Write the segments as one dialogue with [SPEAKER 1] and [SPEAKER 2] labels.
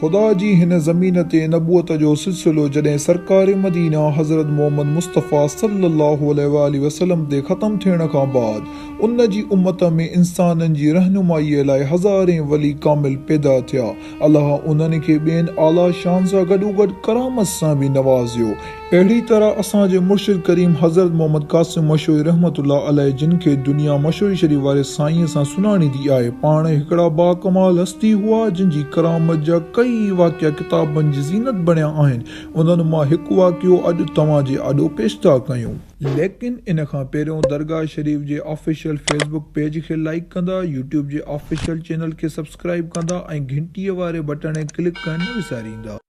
[SPEAKER 1] خدا جي هن زمين تي نبوت جو سلسلو جڏهن سرڪار مدينه حضرت محمد مصطفيٰ صلّي اللّٰه عليه واٰله وسلّم تي ختم ٿيڻ کان بعد ان جي امّت ۾ انسانن جي رهنمائيء لاء هزارين ولي ڪامل پيدا ٿيا. الله انهن کي ٻين اعليٰ شان سان گڏوگڏ ڪرامت سان به نوازيو. اهڙي طرح اسان جي مرشد ڪريم حضرت محمد قاسم مشوري رحمة الله عليه جن کي دنيا مشوري شريف واري سائينء سان سڃاڻيندي آهي. پاڻ هڪڙا باڪمال هستي هئا، جن جي ڪرامت جا ڪيئي واقعا ڪتابن جي زينت بڻيا آهن. انهن مان هڪ واقعو اڄ توهان جي آڏو پيش ٿا ڪيون. ليڪن ان کان پهريون درگاهه شريف جي آفيشل فيسبوڪ پيج کي لائيڪ ڪندا، يوٽيوب جي آفيشل چينل کي سبسڪرائيب ڪندا ۽ گهنٽيء واري بٽڻ کي ڪلڪ ڪرڻ نه وساريندا.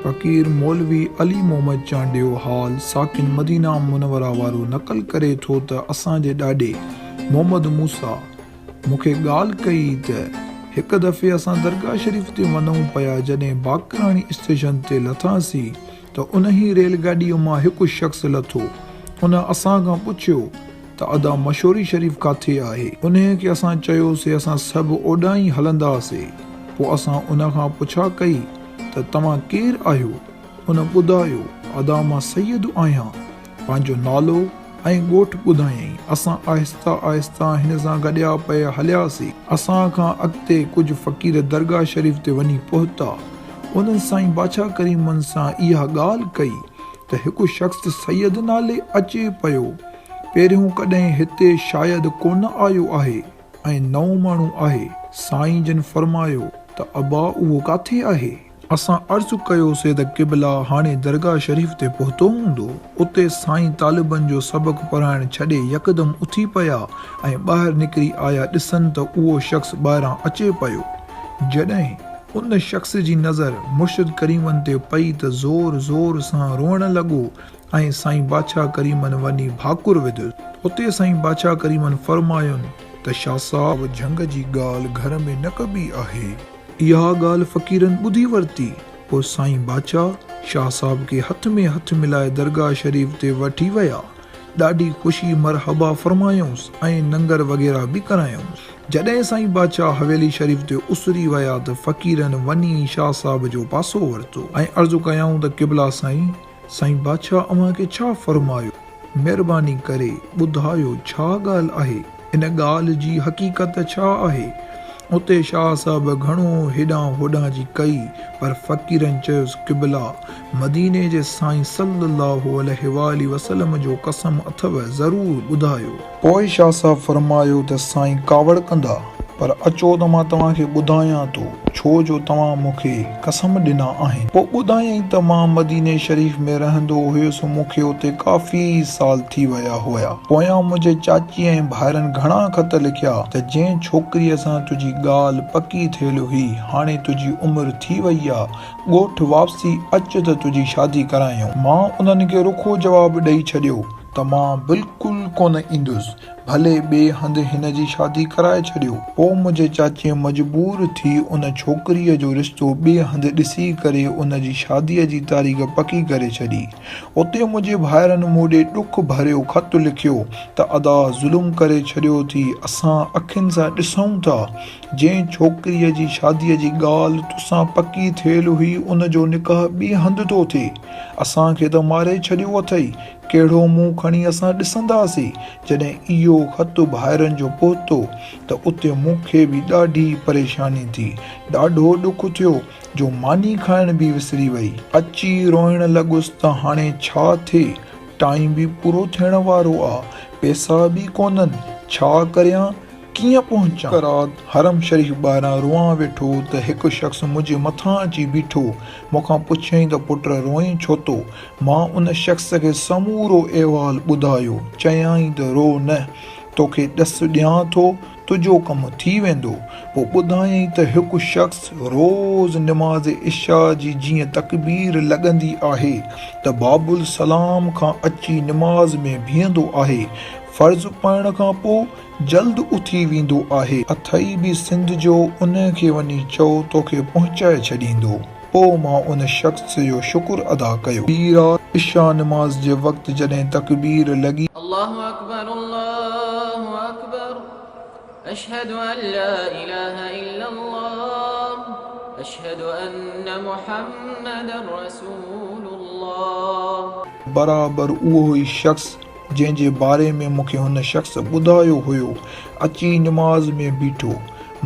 [SPEAKER 1] فقير مولوي علي محمد چانڊيو حال ساڪن مدينه منوره وارو نقل ڪري ٿو ته اسان جي ڏاڏي محمد موسيٰ مون کي ڳالهه ڪئي ته هڪ دفعي اسان درگاهه شريف تي وڃون پيا جڏهن باقراڻي اسٽيشن تي لٿاسين ته انهي ريل گاڏيء مان هڪ شخص لٿو ان اسان کان پڇيو ته ادا مشوري شريف ڪاٿي آهي؟ انهيء کي اسان چيو سي اسان سڀ اوڏانهن ئي هلنداسي. پوء اسان ان کان پڇا ڪئي ته توهان ڪير آهيو؟ ان ٻڌايو ادا مان سيد آهيان. پنهنجو نالو ۽ ڳوٺ ٻڌايائين. اسان آهسته آهسته هن سان گڏيا پئي هلياسي. اسان کان اڳتي ڪجهه فقير درگاهه شريف تي وڃي پهتا. انهن سائين بادشاهه ڪريمن سان اها ڳالهه ڪئي ته هڪ شخص سيد نالي اچي پيو. پهريون ڪڏهن هتي شايد ڪونه آيو آهي ۽ نئون ماڻهو آهي. سائين جن فرمايو ته ابا اهو ڪاٿي آهي؟ اسان عرض ڪيوسي ته قبلا هاڻي درگاهه شريف تي پهتو هوندو. اتي سائين طالبن جو سبق پڙهائڻ ڇڏي يڪدم اٿي پيا ۽ ٻاهر نڪري آيا ڏسن ته اهو شخص ٻاهران اچي پيو. جڏهن ان شخص جي نظر مرشد ڪريمن تي پئي ته زور زور سان روئڻ لڳو ۽ سائين بادشاهه ڪريمن وڃي ڀاڪر وڌس. اتي سائين بادشاهه ڪريمن فرماين ته شاهه صاحب جهنگ جي ڳالهه گهر ۾ نه ڪبي آهي. اها ڳالهه فقيرن ٻڌي ورتي. پوء سائين بادشاهه، شاهه صاحب کي هٿ ۾ هٿ ملائي درگاهه شريف تي وٺي ويا. ڏاڍي خوشي مرحبا فرمايائونس ۽ ننگر وغيره به ڪرايائونس. جڏهن سائين بادشاهه حويلي شريف تي اسري ويا ته فقيرن وڃي شاهه صاحب جو پاسو ورتو ۽ عرض ڪيائون ته قبلا سائين! سائين بادشاهه اوهان کي ڇا فرمايو؟ مهرباني ڪري ٻڌايو ڇا ڳالهه آهي؟ ان ڳالهه جي حقيقت ڇا آهي؟ اتي شاهه صاحب گهڻو هيڏانهن هوڏانهن جي ڪئي پر فقيرن چيس قبلا مديني جي سائين صلي الله عليه واٰله وسلم جو قسم اٿو ضرور ٻڌايو. پوء شاهه صاحب فرمايو ته سائين ڪاوڙ ڪندا پر اچو ته مان توهان کي ٻڌايان ٿو، ڇو جو توهان مون کي قسم ڏنا آهن. پوء ٻڌايائين ته مان مديني شريف ۾ رهندو هيس، مون کي اتي ڪافي سال ٿي ويا هيا. پويان منهنجي چاچي ۽ ڀائرن گهڻا خط لکيا ته جنهن ڇوڪريء سان تنهنجي ڳالهه پڪي ٿيل هئي، هاڻي تنهنجي عمر ٿي وئي آ، ڳوٺ واپسي اچ ته تنهنجي شادي ڪرايون. مان انهن کي رکو جواب ڏئي ڇڏيو ته مان بلڪل ڪونه ايندس. ڀلي ٻئي هنڌ هن جي شادي ڪرائي ڇڏيو. پوء منهنجي چاچيء مجبور ٿي ان ڇوڪريء جو رشتو ٻئي هنڌ ڏسي ڪري ان جي شاديء جي تاريخ پڪي ڪري ڇڏي. اتي منهنجي ڀائرن مون ڏي ڏک ڀريو خط لکيو ته ادا ظلم ڪري ڇڏيو ٿي اسان اکين سان ڏسون ٿا جنهن ڇوڪريء جي شاديء جي ڳالهه توسان پڪي ٿيل هئي ان جو نڪاح ٻئي هنڌ ٿو ٿئي اسان کي ته ماري ڇڏيو اٿئي ڪهڙو منهن کڻي اسان ڏسنداسين؟ جڏهن اهو خط ڀائرن جو پهتو ته اتي مون کي به ڏاڍي پريشاني ٿي. ڏاڍو ڏک ٿيو جو ماني کائڻ به وسري وئي. اچي روئڻ لڳس ته هاڻي ڇا ٿئي؟ ٽائيم به پورو ٿيڻ وارو آ، پئسا به ڪونهن، ڇا ڪريان؟ ڪيئن پهچان؟ هڪ رات حرم شريف ٻاهران روئان ويٺو ته هڪ شخص منهنجي مٿان اچي بيٺو. مون کان پڇيائين ته پٽ روئين ڇو ٿو؟ مان ان شخص کي سمورو احوال ٻڌايو. چيائين ته رو نه، توکي ڏس ڏيان ٿو، تنهنجو ڪم ٿي ويندو. پوء ٻڌايائين ته هڪ شخص روز نماز عشاء جي جيئن تڪبير لڳندي آهي ته باب السلام کان اچي نماز ۾ بيهندو آهي. فرض پڙهڻ کان پوء جلد اٿي ويندو آهي. اٿئي به سنڌ جو ان کي وڃي چئو توکي پهچائي ڇڏيندو. پوء مان ان شخص جو شڪر ادا ڪيو. ٻي رات عشاء نماز جي وقت جڏهن تڪبير لڳي.
[SPEAKER 2] الله اڪبر الله اڪبر اشهد ان لا اله الا الله اشهد ان محمدا رسول الله.
[SPEAKER 1] برابر اهو ئي شخص جنهن جي باري ۾ مون کي هن شخص ٻڌايو هيو، اچي نماز ۾ بيٺو.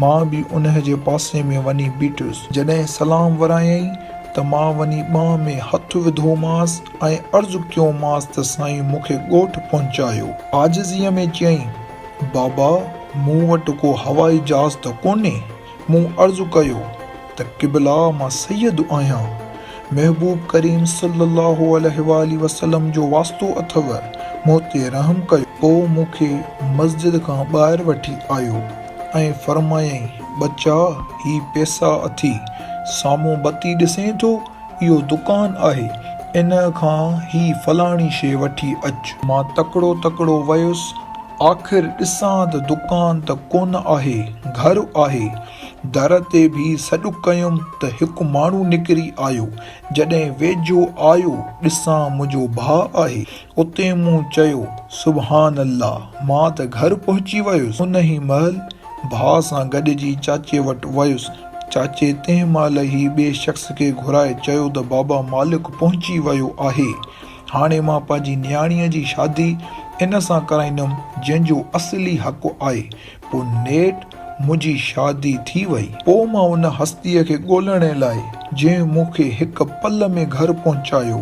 [SPEAKER 1] مان به انهي جي پاسي ۾ وڃي بيٺس. جڏهن سلام ورايائين ته مان وڃي ٻانهن ۾ هٿ وڌومانس ۽ عرض ڪيومانس ته سائين مون کي ڳوٺ پهچايو. عاجزيء ۾ چيائين، بابا مون وٽ ڪو هوائي جهاز ته ڪونهي. مون عرض ڪيو ته قبلا مان سيد آهيان. محبوب ڪريم صلّي اللّٰه عليه واٰله وسلّم جو واسطو اٿئو، مون تي رحم ڪيو. پوء مون کي مسجد کان ٻاهر وٺي آيو ۽ فرمايائين، ٻچا! هي پئسا اٿئي، سامهون بتي ڏسين ٿو، اهو دڪان آهي، ان کان هي فلاڻي شيء وٺي اچ. مان تڪڙو تڪڙو ويس، آخر ڏسان ته دڪان ته ڪونه آهي، گهر آهي. در تي بيهي سڏ ڪيم ته هڪ ماڻهو نڪري آيو. جڏهن ويجهو آيو، ڏسان منهنجو ڀاء آهي. اتي مون چيو، سبحان الله، مان ته گهر پهچي ويس. انهي مهل ڀاء سان گڏجي چاچي وٽ ويس. چاچي تنهن مهل ئي ٻئي شخص کي گهرائي چيو ته بابا مالڪ پهچي ويو آهي. هاڻي مان پنهنجي نياڻيء جي شادي ان سان ڪرائيندم جنهن جو اصلي حق آهي. پوء نيٺ منهنجي شادي ٿي وئي. پوء مان ان هستيء کي ڳولڻ لاء جنهن مون کي هڪ پل ۾ گهر پهچايو،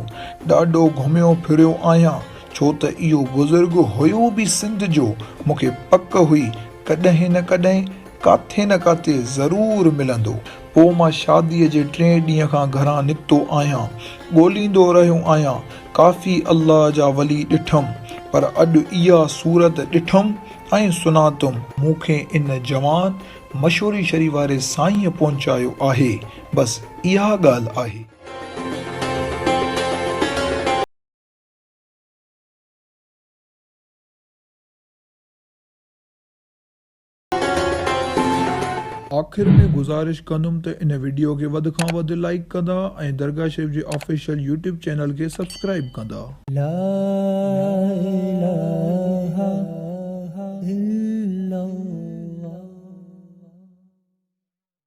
[SPEAKER 1] ڏاڍو گهميو ڦريو آهيان، ڇو ته اهو بزرگ هيو به سنڌ جو، مون کي پڪ هئي ڪڏهن نه ڪڏهن ڪاٿي نه ڪاٿي ضرور ملندو. پوء مان شاديء جي ٽئين ڏينهن کان گهران نڪتو آهيان. ڳوليندو رهيو آهيان. ڪافي الله جا ولي ڏٺم، پر اڄ اها صورت ڏٺم ۽ سڃاتم. مون کي ان جوان مشوري شريف واري سائينء پهچايو آهي. بس اها ڳالهه آهي. آخر ۾ گذارش ڪندم ته ان وڊيو کي وڌ کان وڌ لائيڪ ڪندا ۽ درگاهه شريف جي آفيشل يوٽيوب چينل کي سبسڪرائيب ڪندا.
[SPEAKER 3] لا اله.